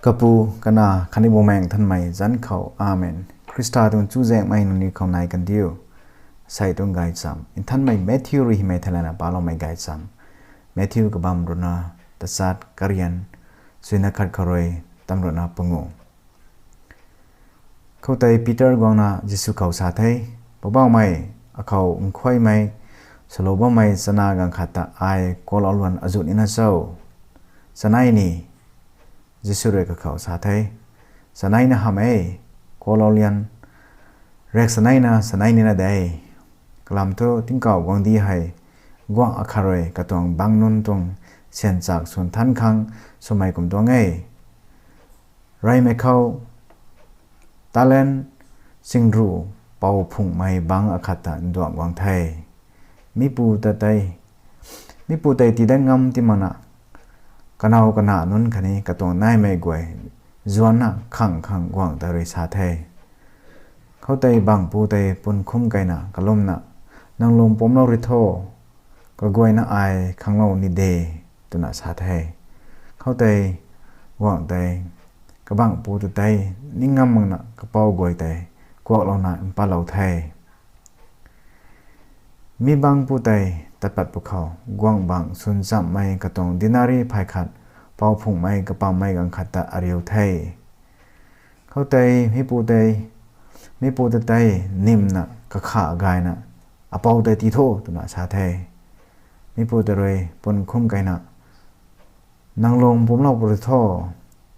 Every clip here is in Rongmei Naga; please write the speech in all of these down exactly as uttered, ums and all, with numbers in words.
Kapu, Kanac khatni Bumaengh Nthanmei zanc khou, Amen. Khrista tuang chuzaenghmei nangniw khou nai kandiu. Asei tuang gaychamv nthanmei Matthew rui hymei theilayna paloumei gaychamv. Matthew kabamv ruhna tachat, karian suina khat khou rui tamruhna pangu. Khoutei Peter guangna Jisu khou sa the, Poubauhmei, akhou nkhuaymei swlou bammei chana ganv khat ta ai kuaklou luan azuh nina cho? Chanei ni, Jisu rui kakhou sa the, Chaneina hamh e, kuaklou lian riak chaneina chanei nina de. Kalam thu tingkauh guangcdic hei guangh akhat rui katuang bangc nunc tuang syan chak swn than khang swmei kum tuang e. Reymei khou talent chingruh pou phunghmei bangc akhat ta nduangh guang the. Mipu ta tei, mipu tei tiidat ngam ti makna, kanow kana nunc khatni katuang naimei guay zuanna khang khang guangc ta rui sa the. Khoutei bangcpu tei pun khum keyna kalumna, Nang lung pumclou rui tho, kaguayna ai khanglou ni de, twna sa the. Khoutei guangc tei kabangcpu ta tei ning ngam makna kapou guay tei kuaklouna mpatlou the. Mi bangcpu tei tat pat pwkhou guangc bangc swn chamhmei katuang denari phay khat pou phunghmei kapammei ganv khat ta ariu the. Khoutei mipu tei, mipu ta tei nimna kakha gayna, Apou tei tii tho, twna sa the. Mipu ta rui pun khum keyna, Nang lung pumclou pw rui tho,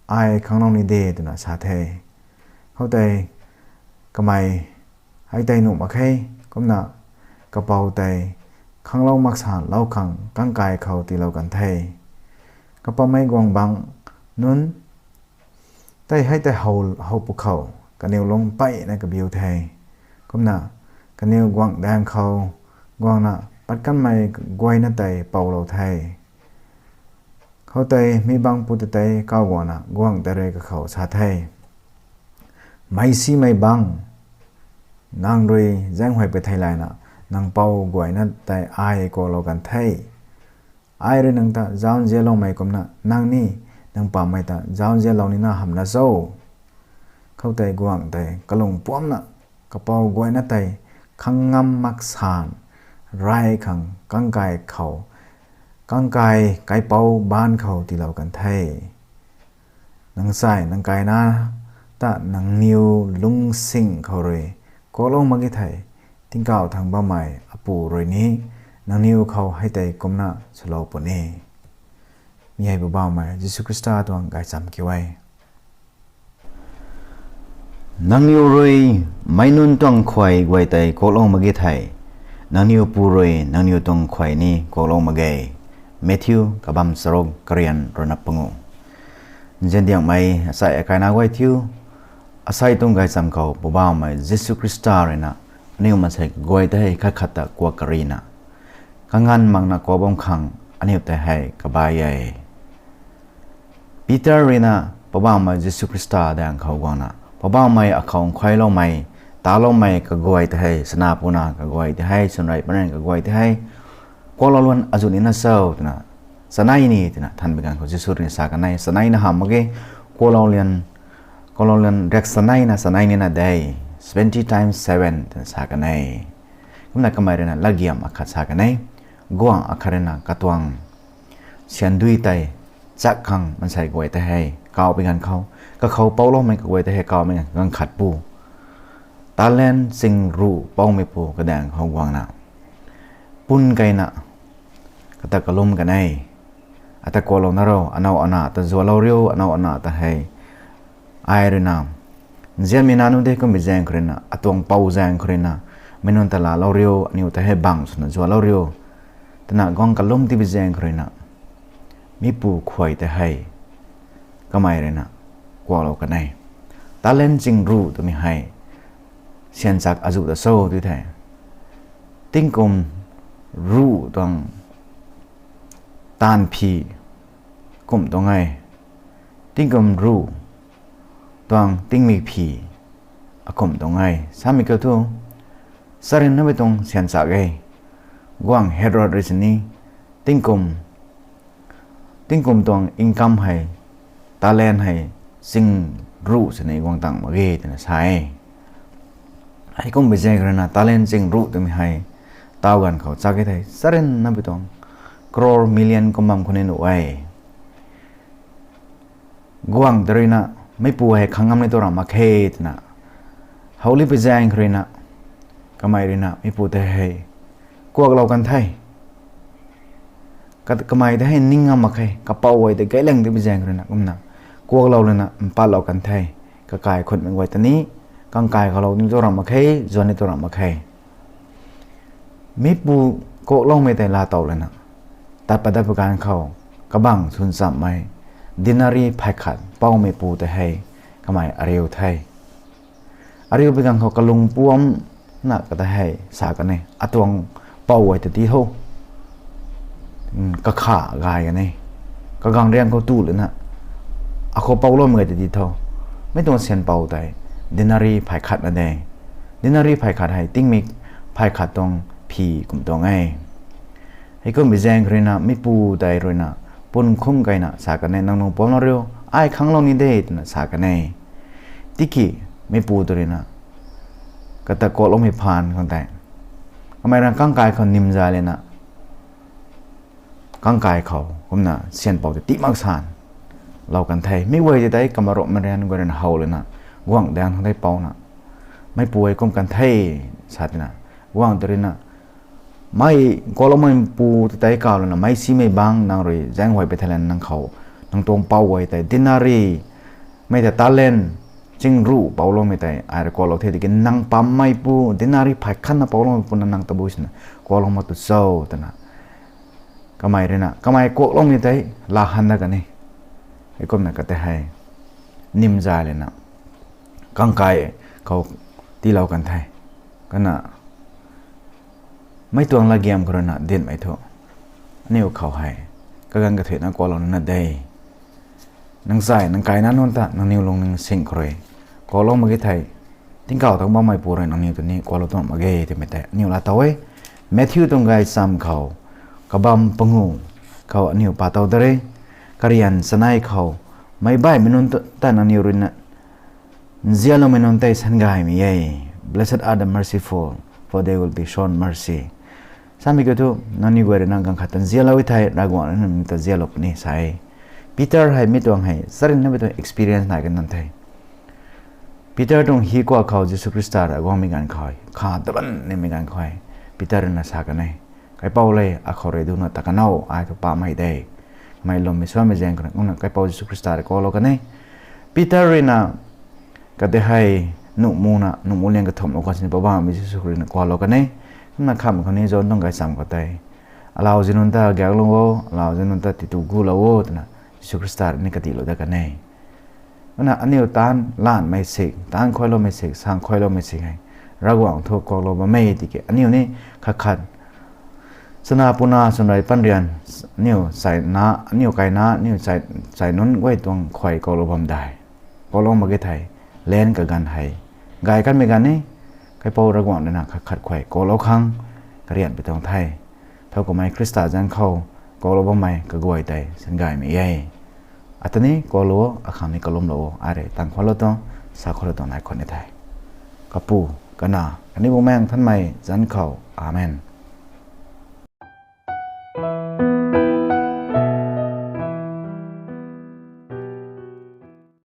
ai khanglou ni de, twna sa the. Khoutei kamei hei tei nuh mak khe, kumna kapou tei khanglou maksan lou khang kangkai khou tiilou kan the. Kapammei guangc bangc nunc tei hei tei how, how pwkhou kaniw lung mpeyna kabiu the. Kumna kaniw guangc daeng khou guangna pat kanmei guayna tei poulou the. Khoutei mi bangcpu ta tei kauguangna guangc tei rui kakhou sa the, Meic simei bangc, nang rui zaenghuay pui theilayna nang pou guayna tei ai kuaklou kan the. Ai rui nang ta zauc nzianloumei kumna nang ni nang pammei ta zauc nzianlou nina hamhna cho? Khoutei guangc tei kalung puamcna kapou guayna tei khang ngam maksan rey khang kangkai khou, kangkai kaipouc baanc khou tiilou kan the. Nang chai nang kaina ta nangniw lungsing khou rui kuaklou mak ge thei, tingkauh thangc bammei Apu rui ni nangniw khou hei tei kumna swlou puni. Mi hei Poubauhmei Jisu Khrista tuang gaychamv kiu e. Nangniw rui meic nunc tuang khuay guay tei kuaklou mak ge thei, nangniw Pu rui nangniw tuang khuay ni kuaklou mak ge. Matthew kabamv charuk, karian ruhna pangu. Nziandiangmei asei akaina guay thiu, asei tuang gaychamv khou Poubauhmei Jisu Khrista rui na aniw maansei kaguay tei hei khat khat ta kuak karina, kanganv makna kuak bam khang aniw tei hei kabai e. Peter rui na Poubauhmei Jisu Khrista daeng khou guangna, Poubauhmei akhou nkhuayloumei, taloumei kaguay tei hei, chana puna kaguay tei hei, swnrei panrang kaguay tei hei, kuaklou luan azuh nina cho twna, chanei ni twna thanmei ganv khou Jisu rui sa kan e, chanei na hamh mak ge, kuaklou lian, kuaklou lian riak chanei na chanei nina de, seventy times seven twna sa kan e. Kumna kamei rui na latgiam akhat sa kan e, guangc akhat rui na katuang syan dui tei chak khang maansei guay tei hei kaupui ganv khou, kakhou pouloumei kaguay tei hei kaupui ganv khat pu, talent chingruh poumeipu kadaeng khou guangna, pun keyna, kata kalum kan e, ata kuaklou na ro, anow ana ta zualou riu, anow ana ta hei, ai rui na nzianmei nac nu de kummei zaeng khou rui na, atuang pou zaeng khou rui na, meic nunc ta laalou riu, aniw ta hei bangc swna zualou riu, twna guang kalum tibi zaeng khou rui na, mipu khuay tei hei kamei rui na kuaklou kan e. Talent chingruh twmei hei syan chak azuh ta cho tw thei, tingkum ruh tuang taanv phi kum tuang e, tingkum ruh tuang tingmik phi akum tuang e. Samei kiu thu, charynmei tuang syan chak e. Guangc Herod rui sini tingkum, tingkum tuang income hei, talent hei ching ruh sini guang tang mak ge twna sa e. Heikumbi zaeng khou ruina talent ching ruh twmei hei taw ganv khou chak e thei, charynna bi tuang crore million kum bam khou ni nuh e. Guangc ta ruina, mipu hei khang ngam ni tu ramh mak khe twna, howlipi zaeng khou ruina, kamei ruina mipu tei hei kuaklou kan the. Kat- kamei tei hei ning ngam mak khe, kapou guay tei gaylang tibi zaeng khou ruina kumna kuaklou lana mpatlou kan the. Kakai khunmei guay ta ni, kangkai khou lou ni tu ramh mak khe, zuan ni tu ramh mak khe. Mipu kuakloumei tei laa tow lana, tat pat dat pui ganv khou, kabang swn chammei, denari phay khat poumeipu tei hei, kamei ariu the. Ariu pui ganv khou kalung puam na kata hei sa kan e, atuang pou guay ta ti tho. Kakha gay kan e. Kagang riang khou tu lana, akhou pouloumei guay ta ti tho. Mi tuang syan pou tei, denari phay khat na de. Denari phay khat hei tingmik phay khat tuang phi kum tuang e. Heikumbi zaeng khou ruina mipu tei ruina pun khum keyna sa kan e, nang nung puamlou riu, ai khanglou ni de twna sa kan e. Tiki mipu tei ruina kata kuakloumei phaan khang tei, kamei rang kangkai khou nim zay lana, kangkai khou kumna syan pou tei ti mak san lou kan the. Mi guay tei tei kamarumhmei rian guay ruina how lana, guangc daeng thang tei pouna, meipu hei kum kan the sa tina, guangc ta ruina, mei kuakloumeipu ta tei kaw lana, meic simei bangc nang rui zaenghuay pui thei lana, nang khou, nang tuang pou guay tei denari, mei ta talent ching ruh pouloumei tei ai rui kuaklou the tiki, nang pammeipu denari phay khatna pouloumeipu na nang tabui sina kuaklou mak tu cho twna, kamei ruina kamei kuakloumei tei laa han dat kan e. Heikumna kata hei nim zay lana, kangkai khou tiilou kan the. Kana, mei tuang latgiam khou ruina dinhmei thu, aniu khou hei kaganv kathuicna kuaklou nina de. Nang zay nang kaina nunc ta nangniw lungning sing khou rui kuaklou mak ge thei, tingkauh thangc bammeipu rui nangniw ta ni kuaklou tuang mak ge twmei tei aniu laa tow e. Matthew tuang gaychamv khou, kabam panguh khou aniu pa tow da re. Karian chanei khou, meic baihmei nunc ta, ta nangniw ruina nzianloumei nunc tei sangaymei e. Blessed are the merciful, for they will be shown mercy. Samei kiu thu, nangniw guay ruina ganv khat ta nzianlou e thei, Ravguangc ruina nangniw ta nzianlou puni sa e. Peter hei mi tuang hei charynna bi tuang experience nai kan nam the. Peter tuang hi kuak khou Jisu Khrista rui guangmei ganv khou, kha taban nimei ganv khou, Peter ruina sa kan e, Kaipouc le, akhou rui duna ta kan o, ai thu pamei de. Kamei lwmmei suanmei zaeng khou ruina kumna Kaipouc Jisu Khrista rui kuaklou kan e. Peter ruina kata hei nuh muna, nuh mu liang kathumh lou khou sini Poubauhmei Jisu Khrista ruina kuaklou kan e. Kumna khamhmei khou ni John tuang gaychamv khou tei, alau zi nunc ta gaeklou o, alau zi nunc ta titu gulou o twna Jisu Khrista rui ni kadihlou dat kan e. Kumna aniu taanc lanhmei sik, taanc khuailoumei sik, sang khuailoumei sik hei, Ravguangc thu kuaklou bam e tiki aniu ni khat khat chana puna swnrei panrian, aniu chaina, aniu kaina, aniu chai, chai nunc guay tuang khuay kuaklou bam dei. Kuaklou mak ge thei, lan kaganv hei gay kanmei ganv ni, Kaipouc Ravguangc ruina khat khat khuay kuaklou khang karianpui tuang the. Thowkumhmei Khrista zanc khou kuaklou bammei kaguay tei sangaymei e. Ata ni kuaklou o, akhang ni kalumlou o, ai rui tang khuanlou tuang, sa khuanlou tuang nai khwan ni the. Kapu, Kanac khatni Bumaengh Nthanmei zanc khou. Amen.